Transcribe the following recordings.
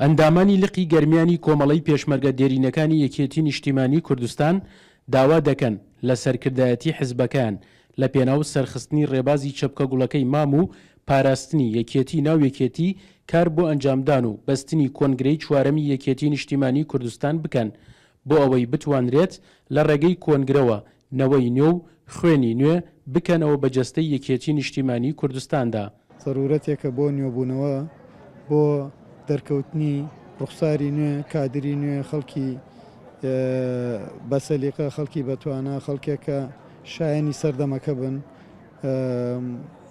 ئەندامانی لقی گەرمیانی کۆمەڵەی پێشمەرگە دێرینەکانی یەکێتی نیشتیمانی کوردستان داوا دەکەن لە سەرکردایەتی حزبەکەیان لە پێناو سەرخستنی ڕێبازی چەپکە گوڵەکەی مام و پاراستنی یەکێتی ناو یەکێتی کار بۆ ئەنجامدان و بەستنی کۆنگرەی چوارەمی یەکێتی نیشتیمانی کوردستان بکەن بۆ ئەوەی بتوانرێت لە ڕێگەی کۆنگرەوە نەوەی نوێ و خوێنی نوێ بکەنەوە بە جەستەی یەکێتی نیشتیمانی کوردستاندا. زەرورەتێکە بۆ نوێبوونەوە، بۆ دەرکەوتنی ڕوخساری نوێ، کادری نوێ، خەڵکی بە سەلیقە، خەڵکی بە توانا، خەڵکێک کە شایەنی سەردەمەکە بن،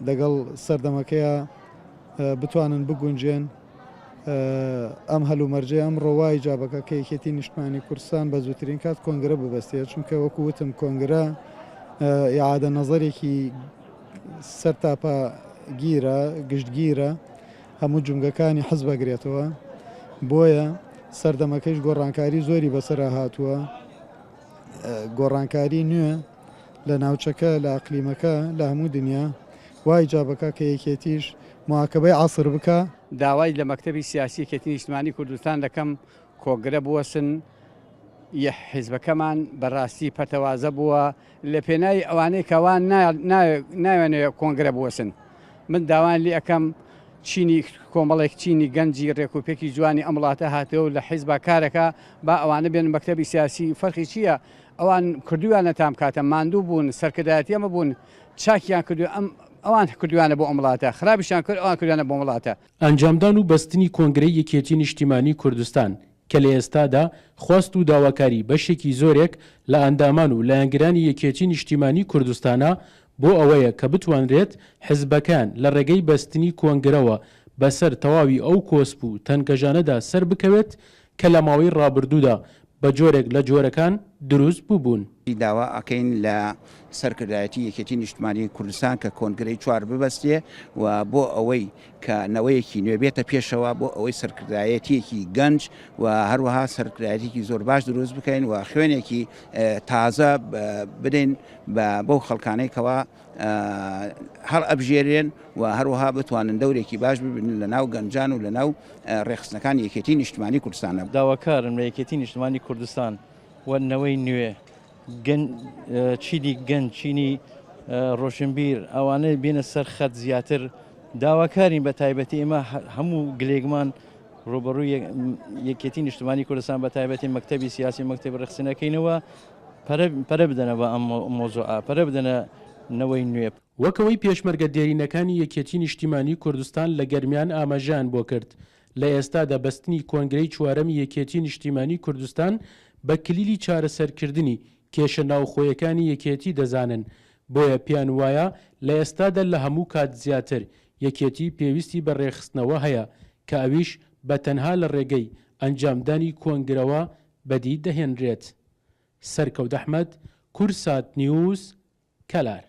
لەگەڵ سەردەمەکەیا بتوانن بگونجێن. ئەم هەلومەرجەی ئەمڕۆ وا ئیجابەکە کە یەکێتی نیشتمانی کوردستان بە زووترین کات کۆنگرە ببەستێت، چونکە وەکو وتم کۆنگرە ئیعادە نەزەرێکی سەرتاپا گیرە، گشتگیرە، هەموو جومگەکانی حزب ئەگرێتەوە، بۆیە سەردەمەکەیش گۆڕانکاری زۆری بەسەرا هاتووە، گۆڕانکاری نوێ لە ناوچەکە، لە ئەقلیمەکە، لە هەموو دنیا وا ئیجابەکا کە یەکێتیش مواکەبەی عەسر بکا. داوای لە مەکتەبی سیاسی یەکێتی نیشتمانی کوردستان دەکەم کۆنگرە بوەسن، ی حیزبەکەمان بەراستی پەرتەوازە بووە لە پێناوی ئەوانەی کەوا نایانەوێ کۆنگرە بوەسن من داوایان لێ ئەکەم چینی کۆمەڵێک چینی گەنجی ڕێکوپێکی جوانی ئەم وڵاتە هاتووە و لە حیزبا کارەکە با ئەوانە بێن مەکتەبی سیاسی فەرقی چییە ئەوان کردویانە تام کاتە ماندوو بوون سەرکردایەتی ئەمە بوون چاکیان کردو ئەم ئەوان کردویانە بۆ ئەم وڵاتە خراپیشیان کرد ئەوان کردویانە بۆ وڵاتە. ئەنجامدان و بەستنی کۆنگرەی یەکێتی نیشتیمانی کوردستان کە لە ئێستادا خواست و داواکاری بەشێکی زۆرێک لە ئەندامان و لایەنگرانی یەکێتی نیشتیمانی کوردستانە بۆ ئەوەیە کە بتوانرێت حزبەکەیان لە ڕێگەی بەستنی کۆنگرەوە بەسەر تەواوی ئەو کۆسپ و تەنگەژانەدا سەربکەوێت کە لە ماوەی ڕابردوودا بە جۆرێک لە جۆرەکان دروست بووبوون. داوا ئەکەین لە سەرکردایەتی یەکێتی نیشتمانی کوردستان کە کۆنگرەی چوار ببەستێ و بۆ ئەوەی کە نەوەیەکی نوێ بێتە پێشەوە بۆ ئەوەی سەرکردایەتیەکی گەنج و هەروەها سەرکردایەتێکی زۆر باش دروست بکەین و خوێنێکی تازە بدەین بە بەو خەڵکانەی کەوا هەڵ ئەبژێرێن و هەروەها بتوانن دەورێکی باش ببینن لە ناو گەنجان و لە ناو ڕێکخستنەکانی یەکێتی نیشتمانی کوردستانە. داواکارم لە یەکێتی نیشتمانی کوردستان و نەوەی نوێ چینی گەنج چینی ڕۆشنبیر ئەوانەی بێنە سەر خەت زیاتر داواکارین بە تایبەتی ئێمە هەموو گلێگمان ڕوبەڕوو یەکێتی نیشتمانی کوردستان بە تایبەتی مەکتتەبی سیاسی مەکتتەبی ڕخسنەکەینەوە پەرە بدەنە بە ئەم مۆزوعە پەرە بدەنە نەوەی نوێ. وەک ئەوەی پێشمەرگە دێرینەکانی یەکێتی نیشتیمانی کوردستان لە گەرمیان ئاماژەیان بۆ کرد، لە ئێستادا بەستنی کۆنگرەی چوارەمی یەکێتی نیشتیمانی کوردستان بە کلیلی چارەسەرکردنی کێشە ناوخۆیەکانی یەکێتی دەزانن، بۆیە پێیان وایە لە ئێستادا لە هەموو کات زیاتر یەکێتی پێویستی بە رێکخستنەوە هەیە کە ئەویش بە تەنها لە رێگەی ئەنجامدانی کۆنگرەوە بەدی دەهێنرێت. سەرکەوت ئەحمەد، کوردسات نیوز، کەلار.